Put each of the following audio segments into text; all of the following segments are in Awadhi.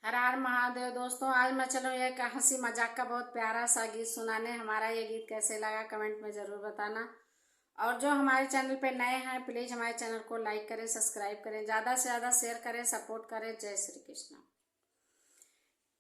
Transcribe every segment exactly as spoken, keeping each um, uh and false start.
हर हर महादेव। दोस्तों, आज मैं चलो एक हंसी मजाक का बहुत प्यारा सा गीत सुनाने। हमारा ये गीत कैसे लगा, comment में ज़रूर बताना। और जो हमारे channel पे नए हैं, please हमारे channel को like करें, subscribe करें, ज़्यादा से ज़्यादा share करें, support करें। जय श्री कृष्णा।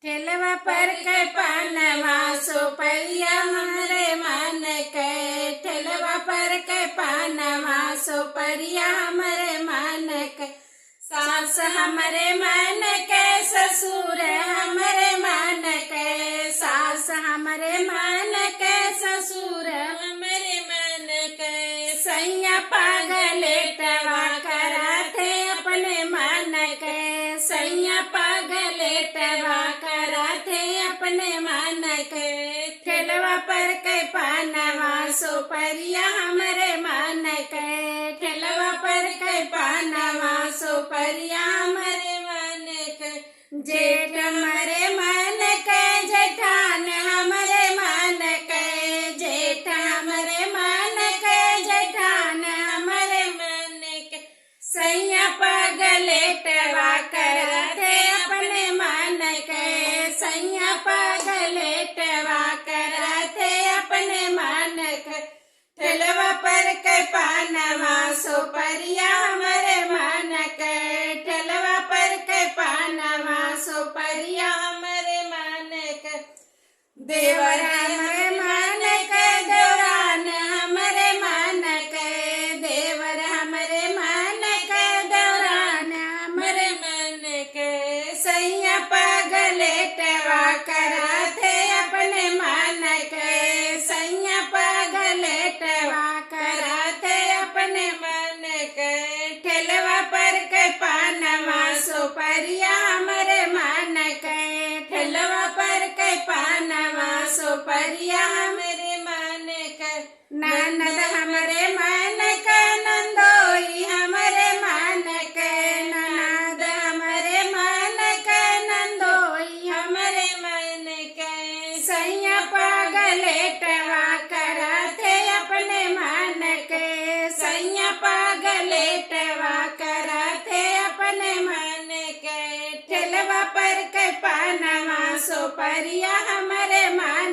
ठेलवा पर के पानवा सुपरिया हमरे मन के, ठेलवा पर के पानवा सुपरिया हमरे मन के। सास हमरे मन के, ससुर हमरे मन के, सास हमरे मन के, ससुर हमरे मन के। सैया पगलेटवा कराथे अपने मन के, सैया पगलेटवा कराथे अपने मन के। ठेलवा पर के पानवा सुपरिया हमरे मन के, ठेलवा पर के पानवा सुपरिया हमरे मन के। जेठ हमरे मन के, जेठान हमरे मन के, जेठ हमरे मन के, जेठान हमरे मन के। सैया पगलेटवा कराथे अपने मन के, सैया पगलेटवा कराथे अपने मन के। ठेलवा पर के पानवा सुपरिया हमरे मन के, ठेलवा पर के पानवा सुपरिया हमरे मन के। देवर हमरे मन के, देवरान हमरे मन के, देवर हमरे मन के, देवरान हमरे मन के। सैया पगलेटवा कराथे अपने मन के, सैया पगलेटवा कराथे अपने मन के। ठेलवा पर के पानवा सुपरिया हमरे मन के, ठेलवा पर के पानवा सुपरिया हमरे मन के। ननद हमरे मन के, नंदोई हमरे मन के, ननद हमरे मन के, नंदोई हमरे मन के। सैया पगलेटवा कराथे अपने मन के, सैया पगलेटवा कराथे अपने मन के। ठेलवा पर के पानवा सुपरिया हमरे मन